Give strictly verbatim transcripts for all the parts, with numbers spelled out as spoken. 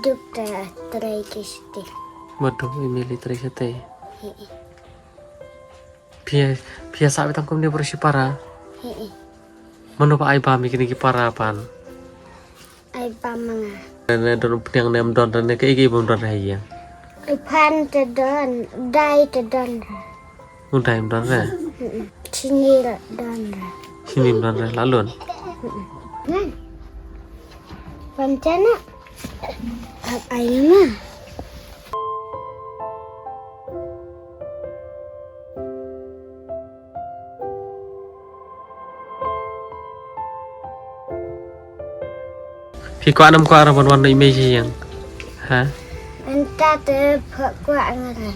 Duk da trei ki shitei. Ba duk i Mili trei shitei. Hi. Phi, phi ïa sah beit tang kumne baroh shi para. Hi. Mano ba ai bam ïa kine ki para pan? Ai bam ma nga. Ne don u pniang ne ym don ne kaei kaei bym don ha ïing. Ai phan te don, dai te don. U dai ym don re. Mm-mm. Chini la don re. Chini ym don re la lun. Mm-mm. Ngan. Phan te na. Ap ai na. Phi kwah ne ym kwah re ban wan noh i mei sha ïing? Ha? Mynta te pha kwah nga re.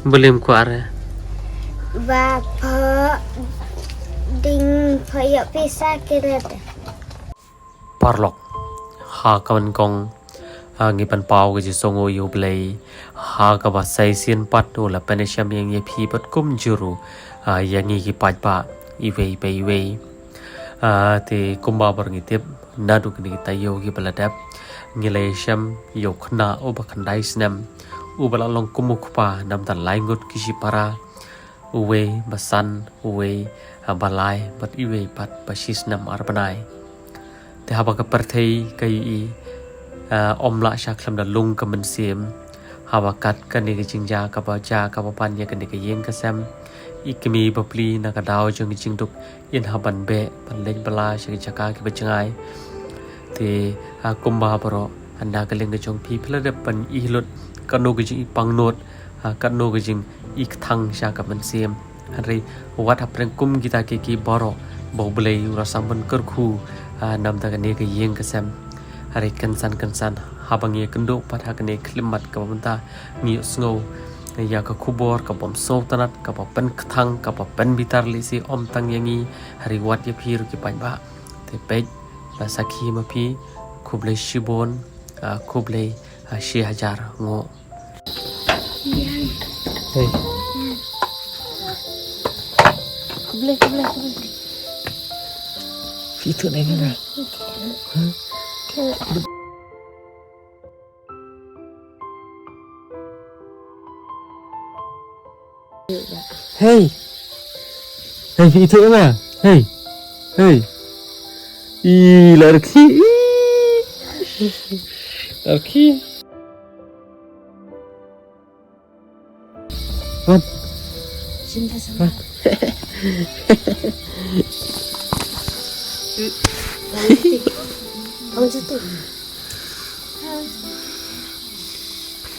Balei ym kwah re? Ba pha ding pha ïoh pisa ki re te. Paralok, ha kaba nyngkong, ah, ngi pynpaw ka jingsngewnguh ïa U Blei, ha kaba sa shisien pat u la pynïashem ïa ngi ïa phi bad kumjuh ruh, ah, ïa ngi ki paidbah iwei pa iwei. Ah, te kumba baroh ngi tip, naduh kine ki taïew kiba la dep, ngi la ïashem ïa u khynnah uba khyndai snem, uba la long kum u kpa na bynta lai ngut ki shipara, uwei ba san, uwei, ah, ba lai, bad uwei pat ba shisnem ar bnai. Te haba ka pyrthei ka ïohi, ah, ym lah shah khlem da lung ka mynsiem, haba kat kane ka jingjia kaba jia kaba pan ïa kane ka ïing ka sem, i kmie ba plie na ka daw jong ka jingduk, yn hap ban beh ban leit bylla sha ki jaka kiba jngai. Te, ah, kumba baroh, ah, na ka liang ka jong phi, phi la dep ban ïohi lut katno ka jingïapangnud, ah, katno ka jingïakthang sha ka mynsiem. Hynrei wat hapdeng kum kita kiei kiei baroh ba U Blei u la sam ban kyrkhu, ah, na bynta kane ka ïing ka sem. Hynrei kynsan kynsan haba ngi ïakynduh pat ha kane ka khyllipmat kaba mynta, ngi ïohsngew ïa ka khubor kaba ym sngewtynnat, kaba pynkthang, kaba pynbitar lehse ym tang ïa ngi, hynrei wat ïa phi ruh ki paidbah. Te peit, la sakhi ma phi, khublei shibun, ah, khublei, ah, shi hajar nguh. Hei. Khublei, khublei, khublei. Phi ithuh nai mynta? Huh? Hei. Hei, phi ithuh ïa nga. Hei. Hei. Ih, la rkhie. Ih. La rkhie. Wan. Wan.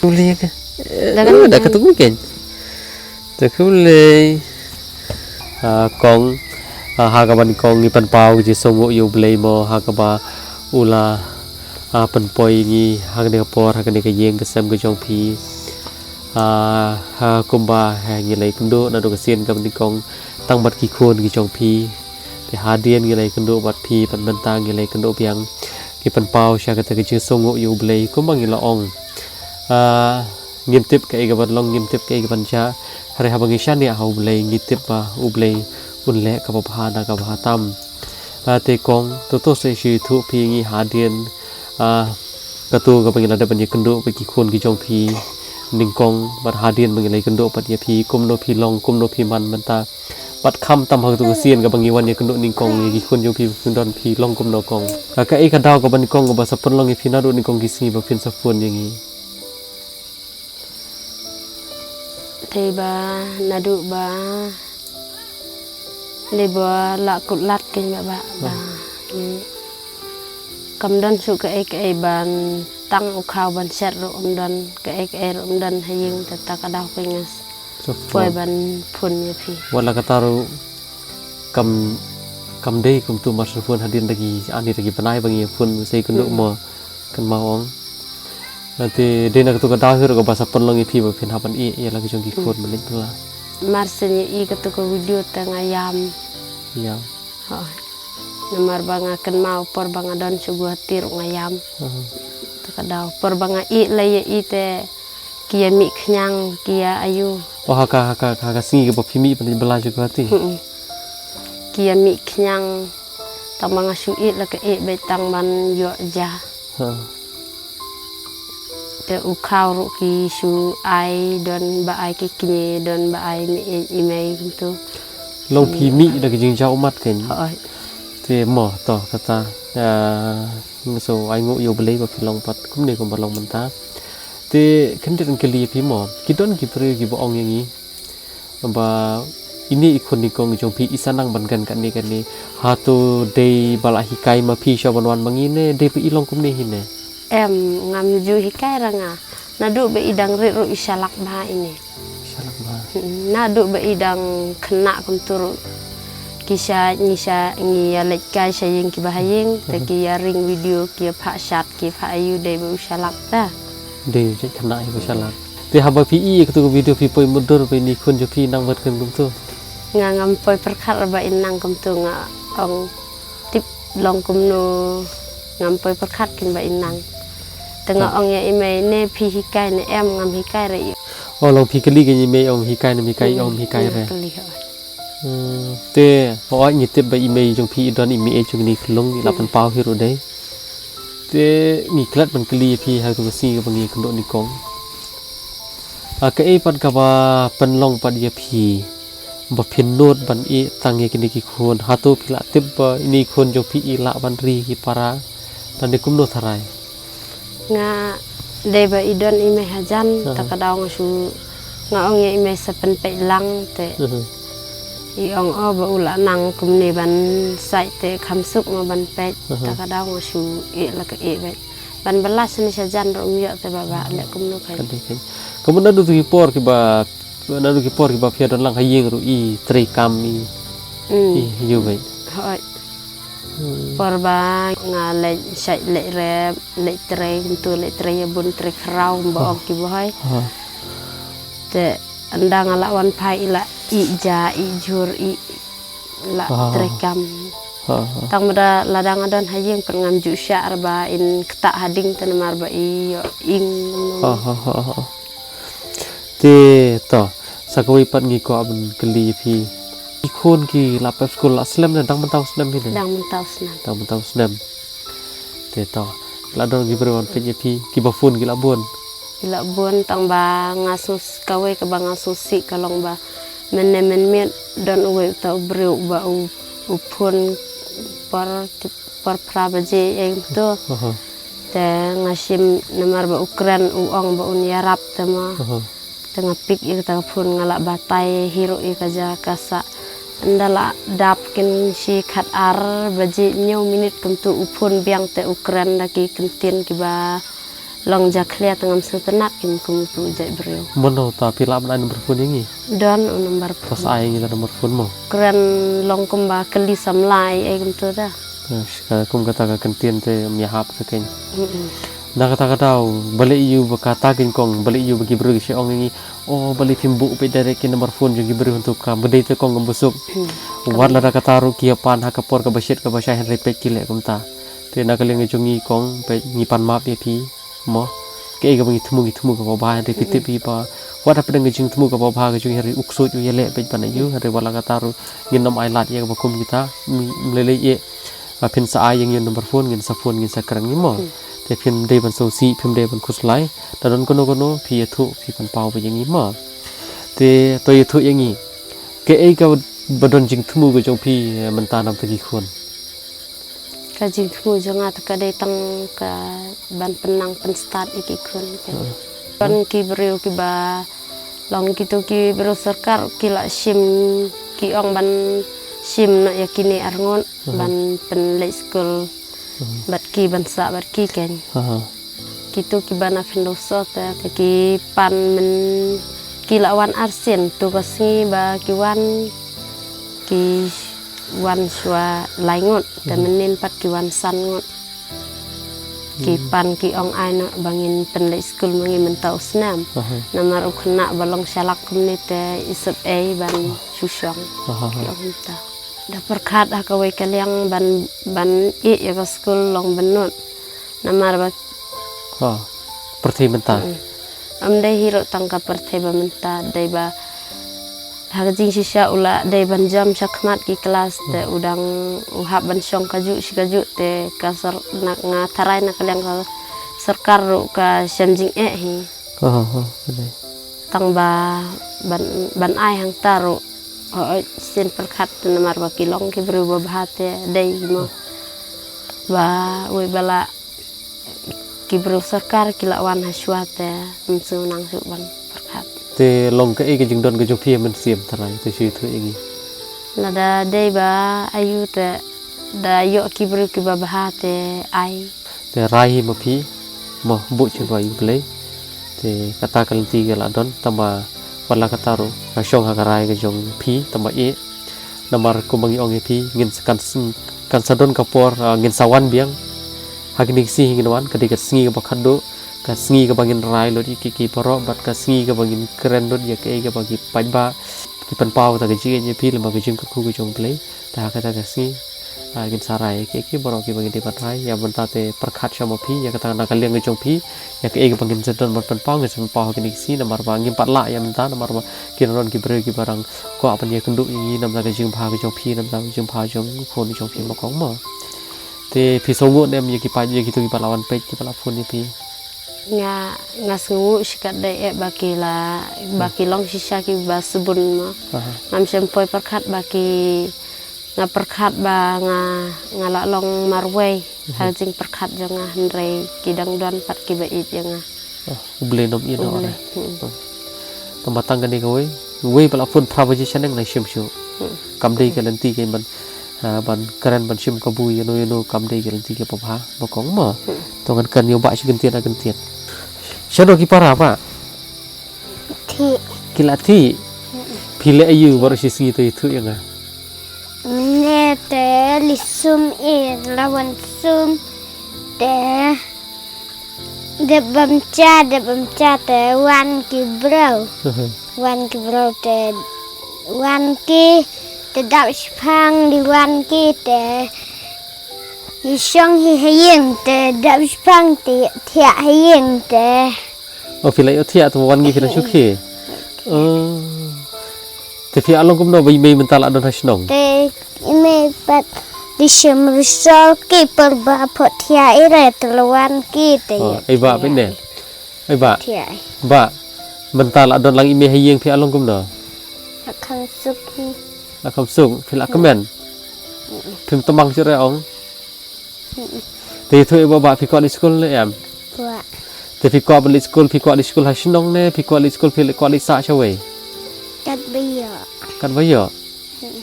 Uli ka. Dah kan? Oh, dah kan? Ketemu kan? Dah khublei. Ah, kong. Ah, ha kaba nyngkong ngi pynpaw ka jingsngewnguh ïa U Blei mo, ha kaba u la, ah, pynpoi ngi ha kane ka por, ha kane ka ïing ka sem ka jong phi. Ah, ha kumba, ha ngi la ïakynduh naduh ka sien kaba nyngkong tang bad ki khun ki jong phi. Te hadien ngi la ïakynduh bad phi, bad mynta ngi la ïakynduh biang. Ngi pynpaw sha kata ka jingsngewnguh ïa U Blei kumba ngi la ong. Ah, ngim tip kaei kaban long, ngim tip kaei kaban jia. Hynrei haba ngi shaniah ha U Blei, ngi tip ba U Blei un leh kaba bha na kaba bha tam. Ah, te kong, to to sa shu ïathuh phi ïa ngi hadien. Ah, kato kaba ngi la dep ban ïakynduh bad ki khun ki jong phi nyngkong, bad hadien ba ngi la ïakynduh bad ïa phi, kumno phi long, kumno phi man mynta. Bad khamtam ha kato ka sien kaba ngi wan ïakynduh nyngkong ïa ki khun jong phi ba phin don, phi long kumno kong? Ka, kaei ka daw kaba nyngkong kaba sa pynlong ïa phi naduh nyngkong ki sngi ba phin sa phone ïa ngi? Te ba naduh ba lei ba la kut lad kein ba, ba, ba. Hmm. Hmm. Kam don shuh kaei kaei ban tang u khaw ban shet ruh ym don, kaei kaei ruh ym don ha ïing, te ta ka daw kein nga sa poi ban phone ïa phi. Wat la katta ruh kam, kam dei kumto mar shu phone hadien da ki, ani da ki bnai ba ngi phone sa ïakynduh mo. Hmm. Kynmaw ong. Te dei na kato ka daw hi ruh kaba sa pynlong ïa phi ba phin hap ban ïeh ïa la ki jong ki khun ban leit bylla. Mar shen ïohi kato ka video te nga ïam. Ïam. Hooid. Namar ba nga kynmaw por ba nga don sha Guwahati ruh nga ïam. Aha. Kato ka daw por ba nga ïeh la ïohi te ki ïa mih khñiang, ki ïa aiu. Oh, ha ka, ha ka, ha ka sngi kaba phi mih ban leit bylla sha Guwahati. Hmm. Ki ïa mih khñiang. Tang ba nga shu ïeh la ka ïeh beit tang ban ïoh ja. Ha. Te u khaw ruh ki shu ai, don ba ai ki kmie, don ba ai mei, i mei kumtu. Long phi mih da ki jingjia ummat kein. Hooid. Te mo to kata, ah, nga sngew ai nguh ïa U Blei ba phi long pat kumne kumba long mynta. Te khyndiat ngan kylli ïa phi mo, ki don ki briew kiba ong ïa ngi ba ine i khun i kong jong phi i sa nang ban gan kane kane. Hato dei ba la hikai ma phi shuwa ban wan ma ngi ne dei ba i long kumne hi ne? Em, ngam ju hikai ra nga. Naduh ba i dang rit ruh i shalak bha ine. Shalak bha. Hmm, naduh ba i dang khynnah kumtu ruh. Ki sha, ngi sha, ngi ïa leit kai sha ïing kiba ha ïing, te ki ïa ring video, ki ïa phah shad, ki phah aiu dei ba u shalak ta. Dei jait khynnah hi ba shalak. Te haba phi i ïa katu ka video phi poi mutdur ba ine i khun jong phi nang bad kren kumtu. Nga ngam poi pyrkhat ba in nang kumtu, nga ong tip long kumno, ngam poi pyrkhat kin ba in nang. Te nga ong ïa i mei ne phi hikai ne em, ngam hikai re i. O long phi kylli kein i mei ong hikai ne hikai, ong hikai re. Kylli ha. Hmm, te, hooid ngi tip ba i mei jong phi i don i mei jong ngi khlung i la pynpaw hi ruh dei. Te ngi klet ban kylli ïa phi ha katu ka sngi kaba ngi kynduh ni kong. A kaei pat kaba pynlong pat ïa phi ba phin nud ban ïeh tang ïa kine ki khun, hato phi la tip ba ine i khun jong phi i lah ban ri ki para, lane kumno tharai? Nga dei ba i don i mei hajan, ta ka daw nga shu, nga ong ïa i mei sa pynpeit lang te. I ong o ba u la nang kumne ban sait te kham suk mo ban peit, ta ka daw nga shu ïeh la ka ïeh beit. Ban bylla shane shajan ruh um ïoh te ba ba leh kumno kein. Ka dei kein. Ka mut naduh tu ki por kiba, naduh ki por kiba phi don lang ha ïing ruh i trei kam i. I ïoh beit. Hooid. Por ba nga leit shait leit rep, leit trei kumtu, leit trei ïa bun, trei khraw kumba ong ki Bhoi. Te ynda nga la wan phai i la i ja, i jhur, i la trei kam. Tang ba da lada nga don ha ïing pat ngam ju shah re ba in ktah ha ding te namar ba i ïoh ing. Te to, sa kawei pat ngi kwah ban kylli ïa phi. Ki khun ki la pep skul la slem ne dang mynta u snem hi ne? Dang mynta u snem. Dang mynta u snem. Te to, la don ki briew ban peit ïa phi, kiba phone ki la bun? Ki la bun, tang ba nga sngew, kawei kaba nga sngewsih ka long ba mynne mynmiet don uwei uta u briew ba u, u phone por, por phra baje ei kumtu. Te nga shim namar ba u kren u ong ba un ïarap te ma. Te nga pick ïa kata ka phone nga la batai hi ruh ïa ka jaka sa. Ynda la dap kin shi khatar baje hynñiew minit kumtu u phone biang te u kren da ki ktien kiba long jakhlia te ngam sngewtynnat kim kum utu u jait briew. Mano ta phi lah ban ai number phone ïa ngi? Don u number phone. To sa ai ïa ngi ta number phone mo. Kren long kumba kylli samla ei ei kumtu ta. Ka kum kata ka ktien te ym ïahap ka kein. Na kata ka daw balei ïa u ba kata kein kong, balei ïa u ba ki briew ki shu ong ïa ngi, o balei phim buh peit direct ki number phone jong ki briew hyntuk ka, ba dei te kong kam busuk. Wat lada kata ruh ki ïa pan ha ka por kaba shit kaba shai hynrei peit ki leh kumta. Te na ka liang jong ngi kong peit ngi pan map ïa phi. Mo, kaei kaba ngi thmu, ngi thmu kaba bha, hynrei phi tip hi ba wat hapdeng ka jingthmu kaba bha ka jong ngi hynrei u ksuid u ïaleh beit ban ïa u, hynrei wat la kata ruh ngin ym ailad ïa kaba kum kita. Ym lei lei ïeh, ba phin sa ai ïa ngi u number phone, ngin sa phone, ngin sa kren ngi mo. Te phim dei ban sngewsih, phim dei ban khuslai, da don kano kano phi ïathuh phi pynpaw beit ïa ngi mo. Te to ïathuh ïa ngi, kaei kaba don jingthmu ka jong phi mynta na bynta ki khun? Ka jingthmu jong nga te ka dei tang ka ban pynnang pynstad ïa ki khun. Don ki briew kiba long kito ki briew sorkar ki la shim, ki ong ban shim noh ïa kine arngut ban pynleit skul bad ki ban sah bad ki kein. Kito kiba na Fendoso te ki pan myn, ki la wan arsien tu ka sngi ba ki wan, ki wan shuwa lai ngut te mynnin pat ki wan san ngut. Ki pan ki ong ai noh ba ngin pynleit skul ma ngi mynta u snem. Namar u khynnah ba long shalak kumne te i sep ei ban shu shong. Ki ong mynta. Da pyrkhat ha kawei ka liang ban, ban ïeh ïa ka skul long bynnud. Namar ba pyrthei mynta. Ym dei hi ruh tang ka pyrthei ba mynta, dei ba ha ka jingshisha u la dei ban jam shakhmat ki klas te u dang u hap ban shong kajuh shi kajuh te ka sor, na, nga tharai na ka liang ka Sorkar ruh ka shem jingeh hi. Oh, oh, oh, ka dei. Tang ba ban, ban ai hangta ruh. Oh, oh, sien pyrkhat namar ba ki long ki briew ba bha te dei mo. Ba, wei ba la ki briew sorkar ki la wan ha shuwa te, ym shu nang shu ban pyrkhat. Te long kaei ka jingdon ka jong phi ha mynsiem tharai, te shu ïathuh ïa ngi. Lada dei ba ayu te da ïoh ki briew kiba bha te ai. Te rai hi ma phi, mo buh sha U Blei. Te kata ka lynti ka la don, tangba wat la kata ruh, nga shong ha ka rai ka jong phi, tangba eh. Namar kumba ngi ong ïa phi, ngin sa kan sn-, kan sa don ka por, ah, ngin sa wan biang. Ha kine ki sngi hi ngin wan, ka dei ka sngi kaba khatduh, ka sngi kaba ngin rai lut ïa kiei kiei baroh, bad ka sngi kaba ngin kren lut ïa kaei kaba ki paidbah ki pynpaw kata ka jingïeit ïa phi lyngba ka jingkyrkhu ka jong U Blei. Te ha kata ka sngi, ah, ngin sa rai ïa kiei kiei baroh kiba ngin dei ban rai. Ïa mynta te pyrkhat sha ma phi, ïa kata na ka liang ka jong phi, ïa kaei kaba ngin sa don ban pynpaw, ngin sa pynpaw ha kine ki sngi, namar ba ngim pat lah ïa mynta, namar ba ki don ki briew kiba dang kwah ban ïakynduh ïa ngi na bynta ka jingbha ka jong phi, na bynta ka jingbha jong u khun jong phi ma kong mo. Te phi sngewnguh ne em ïa ki paid, ïa kito kiba la wan peit, kiba la phone ïa phi? Nga, nga sngewnguh shikatdei eh ba ki la, ba ki long shisha kiba sbun mo. Aha. Ngam shym poi pyrkhat ba ki, nga pyrkhat ba nga, nga la long marwei ha jingpyrkhat jong nga, hynrei ki dang don pat kiba ïeit ïa nga. Ah, U Blei un ym ïehnoh re. Hmm. Tang ba tang kane kawei, uwei ba la phone phra baje shaneng nang shim shuh. Hmm. Kam dei ka lynti ka ban, ah, ban kren ban shim kabu ïano ïano, kam dei ka lynti kaba bha ma kong mo. Hmm. To ngan kren ïa u Bah shi kyntien ar kyntien. Shano ki para Bah? Thih. Ki la thih. Hmm. Phi leh aïu baroh shi sngi to ïathuh ïa nga. Mynne te leit sum, i la wan sum te dep bam cha, dep bam cha te wan ki briew. Wan ki briew te wan ki, te dap shipang dei wan ki te. I shong hi ha ïing te dap shipang te thiah ha ïing te. Oh, phi la ïohthiah te wan ngi phi la shu khie. Oh. Te phi ïa long kumno ba i mei mynta la don ha shnong? Te i mei pat dei shim result ki por ba phot thiah i re te la wan ki te. Oh, ïa ei Bah phi ne. Ei Bah. Thiah. Bah. Mynta la don lang i mei ha ïing phi ïa long kumno? La kham suk hi. La kham suk, phi la kmen. Phim tymmen shuh re ong. Te ïathuh ïa u Bah, phi kwah leit skul ne em? Kwah. Te phi kwah ban leit skul, phi kwah leit skul ha shnong ne, phi kwah leit skul, phi kwah leit sah shawei? Katba ïoh. Katba ïoh.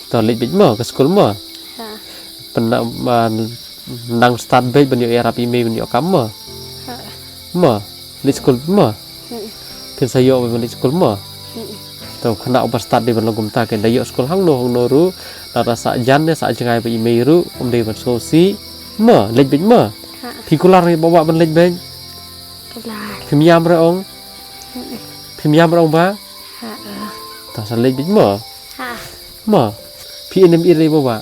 To leit beit mo ka skul mo. Ha. Pynban nang stad beit ban ïoh ïarap i mei ban ïoh kam mo. Ha. Mo. Leit skul mo. Phin sa ïoh ban leit skul mo. To khynnah uba stad dei ban long kumta, kan da ïoh skul hangno hangno ruh, lada sah jan ne sah jngai ba i mei ruh um dei ban sngewsih. Mo, leit beit mo. Phi kular ïa u Bah ban leit beit? Kular. Phim ïam re ong? Phim ïam re ong Bah? To sa leit beit mo. Mo. Phi ïeit ne ym ïeit ïa u Bah?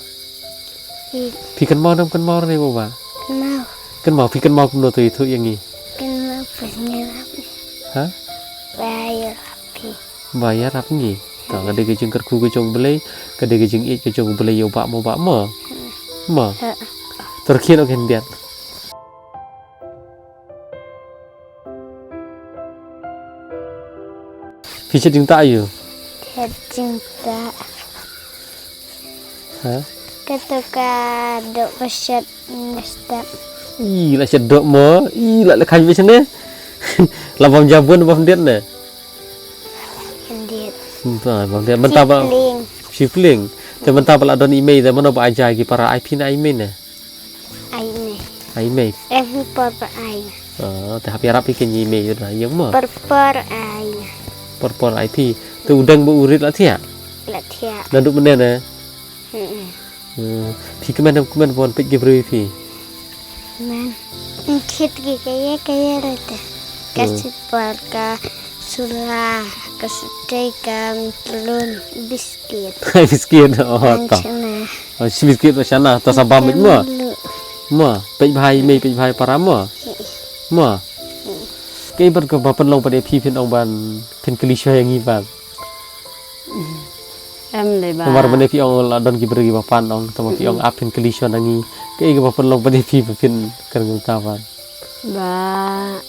Phi kynmaw ne ym kynmaw re ïa u Bah? Kynmaw. Kynmaw, phi kynmaw kumno to ïathuh ïa ngi? Kynmaw ba ïarap. Ha? Ba ïarap phi. Ba ïarap ngi. To ka dei ka jingkyrkhu ka jong U Blei, ka dei ka jingïeit ka jong U Blei ïa u Bah mo, Bah mo. Mo. To rkhie noh khyndiat. Phi shet jingtah aïu? Shet jingtah. Ha? Kato ka doh ba shet mynstep. I la shet doh mo, i la leh khañ beit shane. La bam ja bun bam diet ne. Diet. Bam diet. Mynta ba shipling. Shipling. Te mynta ba la don i mei te mano ba ai ja ki para, ai phi ne ai mei ne? Ai mei. Ai mei. Em hi por por ai. Oh, te hap ïarap ïa ki ngi mei ïa ïeng mo. Por por ai. Por por ai phi. Te u deng ba u rit la thiah? La thiah. Naduh mynne ne? Hmm. Phi kmen em kmen ban peit ki briew phi? Kmen. Khit ki kaei kaei re te. Ka sipar, ka sula, ka sutei, ka mtlun, biskit. Biskit, oh, to. Chana. Oh, shi biskit ba shana, to sa bam mo. Mo, peit bha i mei, peit bha i para mo. Mo. Kaei pat kaba pynlong pat ïa phi phin ong ban phin kylli shuwa ïa ngi pat? Em dei ba. Namar mynne phi ong la don ki briew kiba pan ong, tangba phi ong ap phin kylli shuwa na ngi. Kaei kaba pynlong pat ïa phi ba phin kren kumta pat? Ba,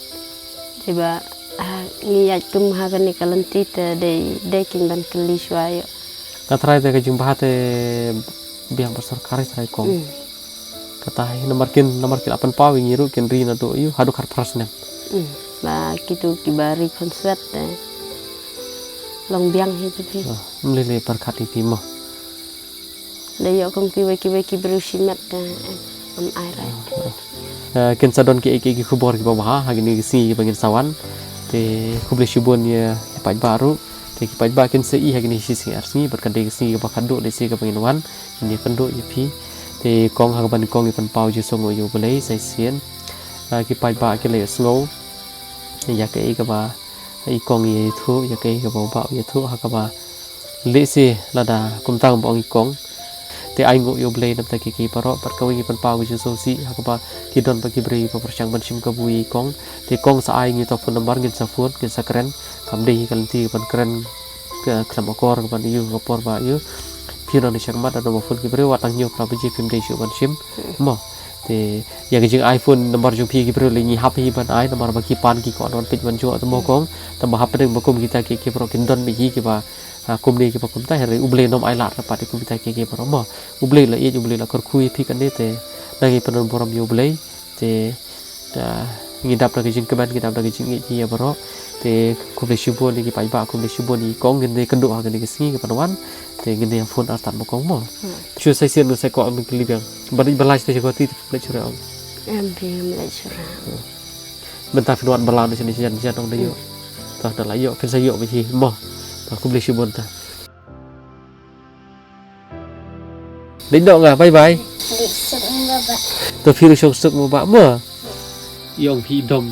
te ba, ah, ngi ïaid kum ha kane ka lynti te dei, dei kin ban kylli shuwa ïoh. Nga trai te ka jingbha te biang ba sorkar trai kong. Mm. Kata hi namar kin, namar kin apan paw ngi ruh kin ri naduh ïu, haduh khat phra snem. Mm. Ba kitu kiba ri khun swet te long biang hi tu phi. Ah, mlili perkhat hi phi mo. Da ïoh kum kiwei kiwei ki briew shimet, eh, em, em ai rai. Eh, kin sa don ki, ki, ki khubor kiba bha ha kine ki sngi kiba ngin sa wan. Te khublei shibun ïa ki paidbah ruh. Te ki paidbah kin sa i ha kine shi sngi ar sngi bad ka dei ki sngi kiba khatduh dei shi kaba ngin wan. Ngin ïa kynduh ïa phi. Te kong ha kaba nyngkong ngi pynpaw jingsngew ïa U Blei sa shisien. Eh, ki paidbah ki la ïohsngew ïa kaei kaba i kong i ïathuh, ïa kaei kaba u bah u ïathuh, ha kaba lehse lada kumta ba ong i kong. Te ai nguh ïa U Blei na bynta kiei kiei baroh, bad kawei ngi pynpaw ka jingsngewsih ha kaba ki don bad ki briew ba pyrshang ban shim kabu ïa i kong. Te kong sa ai ngi uta phone number ngin sa phone, ngin sa kren, kam dei hi ka lynti ban kren ka khlem akor, ban ïoh ka por ba ïoh. Phi nang ïa shakmat da ba phone ki briew, wat tang hynñiew phra baje phim dei shuh ban shim. Mo. Te ïa ka jing ai phone number jong phi ki briew lei ngi hap hi ban ai namar ba ki pan ki kohnguh peit ban jngoh te mo kong. Tang ba hapdeng ba kum kita ki, ki baroh kin don beit hi kiba, ah, kumne kiba kumta, hynrei U Blei un ym ailad pat ïa kum kita ki, ki baroh mo. U Blei u la ïeit, U Blei u la kyrkhu ïa phi kane te nang ïa pyndonkam burom ïa U Blei. Te, ah, ngi dap da ka jingkmen, ngi dap da ka jingïeit ïa baroh. Te khublei shibun ïa ki paidbah, khublei shibun ïa i kong, ngin ïa kynduh ha kane ka sngi kaban wan. Te ngin ïa phone artat mo kong mo. Hmm. Shu sa shisien ngan sa kwah ban kylli biang. Ban leit ban lait sha Guwahati te phim leit shuh re ong? Em, phim leit shuh re. Mynta phin wan bylla na shane sha jan jan ong da ïoh. Hmm. Te da la ïoh phin sa ïoh beit hi mo. Te khublei shibun te. Leit noh nga, bye bye. Leit suk mo bah. Te phi ruh shong suk mo bah mo. I ong phi dom,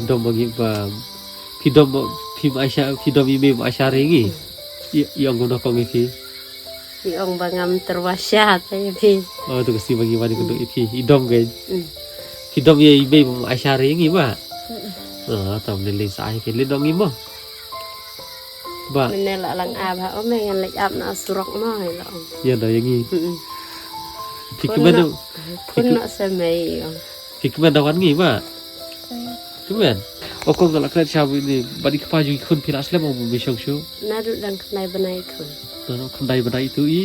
dom ba ngi ba phi dom, phim ai sha, phi dom i mei ba ai sha re ngi. I, i ong kumno kong ïa phi? I ong ba ngam tyrwa sha te ïa phi. Oh, to ka sngi ba ngi wan ïa kynduh ïa phi. I dom kein. Mm. Phi dom ïa i mei ba ai sha re ngi bah. Mm. Oh, tam lei lei sa ai kein, leit noh ngi mo. Bah. Mynne la lang ap ha, oh mei ngan leit ap na surok mo, hi la ong. Ïa da ïa ngi. Mm. Phi kmen da, phone noh sa mei ong. Phi kmen da wan ngi bah. Kmen. O kong, nga la klet sha ba ine, bad i kpa jong i khun phi la slem o, ba me shong shuh? Naduh dang khyndai bnai i khun. Naduh khyndai bnai, itu i?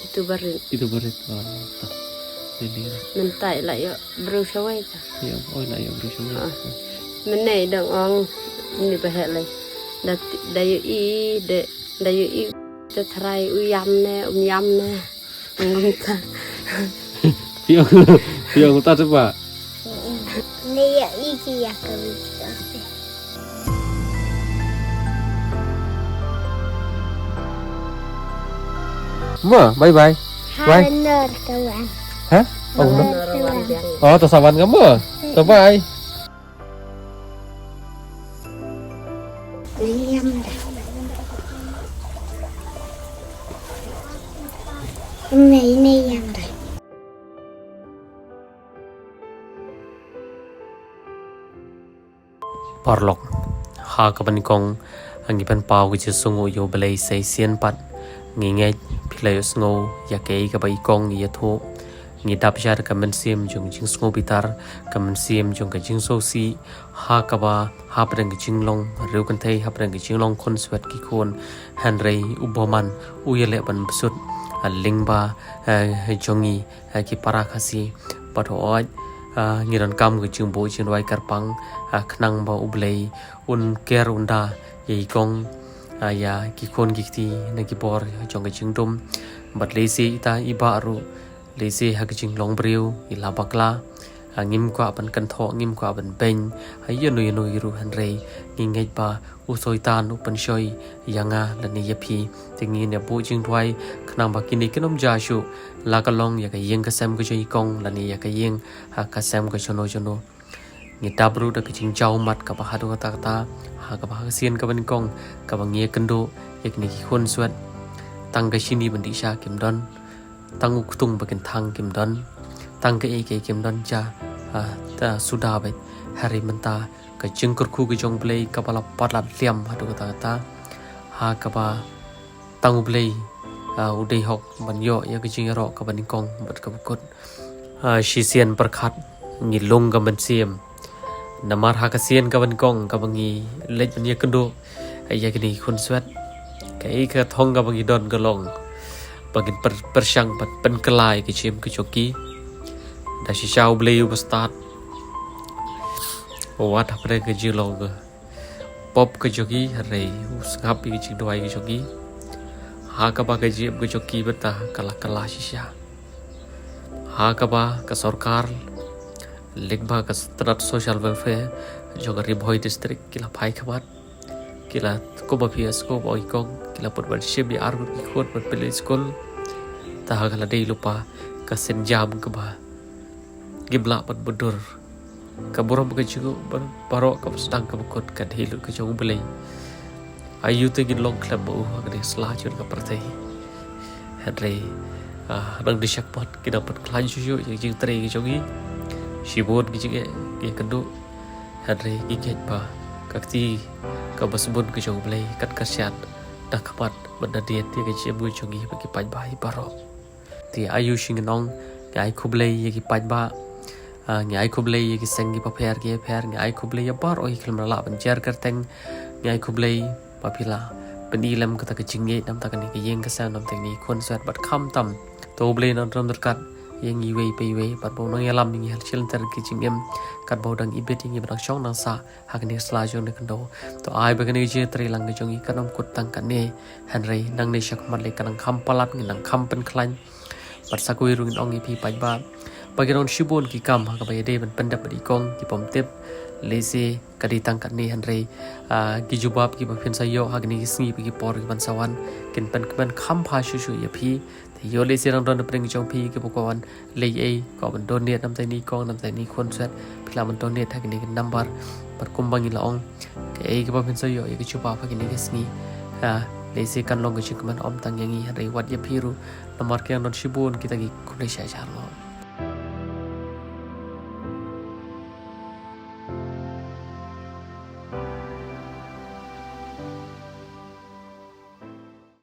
Itu barit. Itu barit. Oh, ta. Ini. Mynta i la ïoh briew shawei ta. Ïa, oh, i la ïoh briew shawei. Ah. Mynne i dang ong ini ba heh lei. Da, da ïohi, da, da ïohi. Te trai u ïam ne, um ïam ne. Ngam ta. Phi ong, phi ong ta te bah. Ne ïa i ki ïa ka wi. Ma, bye bye. Bye. Hanar ka wan. Ha? Oh, no. Hanar ka wan. Oh, to sa wan ka ma. To bye. Paralok, ha kaba nyngkong ngi pynpaw ka jingsngewnguh ïa U Blei sa shisien pat. Ngi ngeit phi la ïohsngew ïa kaei kaba i kong i ïathuh. Ngi dap sha ka mynsiem jong ka jingsngewbitar, ka mynsiem jong ka jingsngewsih, ha kaba hapdeng ka jinglong riewkynthei, hapdeng ka jinglong khunswet ki khun, hynrei u bymman u ïaleh ban bsut ha lyngba, eh, jong ngi, eh, ki para Khasi. Bad hooid, eh, ngi donkam ka jingbuh jingduwai kyrpang, eh, khnang ba U Blei un ker un da ïa i kong, eh, ïa ki khun ki kti na ki bor jong ka jingdum. Bad lehse ita i bah ruh, lehse ha ka jinglong briew i la bakla. Ha, ngim kwah ban kynthoh, ngim kwah ban beiñ ha ïano ïano ruh, hynrei ngi ngeit ba u Soitan u pynshoi ïa nga lane ïa phi. Te ngin ïa buh jingduwai khnang ba kine kin ym jia shuh, la ka long ïa ka ïing ka sem ka jong i kong lane ïa ka ïing, ha, ka sem ka jong no jong no. Ngi dap ruh da ka jingjaw mat kaba haduh katta katta, ha kaba ha ka sien kaba nyngkong kaba ngi ïakynduh ïa kine ki khunswet. Tang ka shini ban dih sha kim don, tang u ktung ba kin thang kim don, tang kaei kaei kim don, jia, ah, ta suda beit. Hynrei mynta ka jingkyrkhu ka jong U Blei kaba la palat liam haduh katta katta, ha kaba tang U Blei, ah, u dei hok ban ïoh ïa ka jingïaroh kaba nyngkong bad kaba kut. Ah, shisien pyrkhat ngi lung ka mynsiem. Namar ha ka sien kaba nyngkong kaba ngi leit ban ïakynduh ïa kine ki khunswet, kaei ka thong kaba ngi don ka long ba ngin pyrshang ban pynkylla ïa ka jingim ka jong ki. Da shisha U Blei u ba stad, wat hapdeng ka jinglong pop ka jong ki, hynrei u sngap ïa ka jingduwai ka jong ki. Ha kaba ka jingim ka jong ki mynta ka la kylla shisha, ha kaba ka sorkar lyngba ka tnat social welfare jong ka Ri Bhoi District ki la phai khmat, ki la, kumba phi ïa sngewbha ong i kong, ki la put ban shim ïa arngut ki khun ban pynleit skul. Te ha ka la dei lypa ka sienjam kaba ngim lah ban mutdur. Ka burom ka jong U baroh kaba sdang kaba kut ka dei lut ka jong U Blei. Aïu te ngin long khlem ma u ha kane ka sla jong ka pyrthei. Hynrei nang dei shakhmat ki nang pynkhlaiñ shuh shuh ïa ka jingtrei ka jong ngi. Shibun ki jingeh ngi ïakynduh, hynrei ngi ngeit ba ka kti kaba sbun ka jong U Blei kan kyrshan na khmat bad na diat ïa ka jingim ka jong ngi bad ki paidbah baroh. Te aïu shi ngin ong, ngi ai khublei ïa ki paidbah, ngi ai khublei ïa ki seng ki bapher ki bapher, ngi ai khublei ïa baroh ki khlem da lah ban jer kyrteng. Ngi ai khublei ba phi la pyni lem kata ka jingngeit namar kane ka ïing ka sem, namar kine ki khunswet bad khamtam. To U Blei nang don ryngkat ïa ngi iwei pa iwei bad ba u nang ïalam ïa ngi ha shilynter ki jingim, katba u dang ibit ïa ngi ba nang shong nang sah ha kane ka sla jong kane ka khyndew. To ai ba kane ka jingtrei lang ka jong ngi kan ym kut tang katne, hynrei nangne shakhmat lei kan nang kham palat, ngin nang kham pynkhlaiñ. Bad sa kawei ruh ngin ong ïa phi paidbah ba ki don shibun ki kam ha kaba ïadei ban pyndep bad i kong, ki bym tip. Lehse ka dei tang katne, hynrei ki jubab kiba phin sa ïoh ha kine ki sngi bad ki por kiban sa wan kin pynkmen kham bha shuh shuh ïa phi. Te ïoh lehse nang don na pdeng jong phi kiba kwah ban leh ei, kwah ban donate namar ïa i kong, namar ïa i khunswet, phi lah ban donate ha kine ki number. Bad kumba ngi la ong, kaei kaba phin sa ïoh ïa ki jubab ha kine ki sngi, lehse kan long ka jingkmen ym tang ïa ngi hynrei wat ïa phi ruh, namar ki nang don shibun kita ki khublei sha sha lo.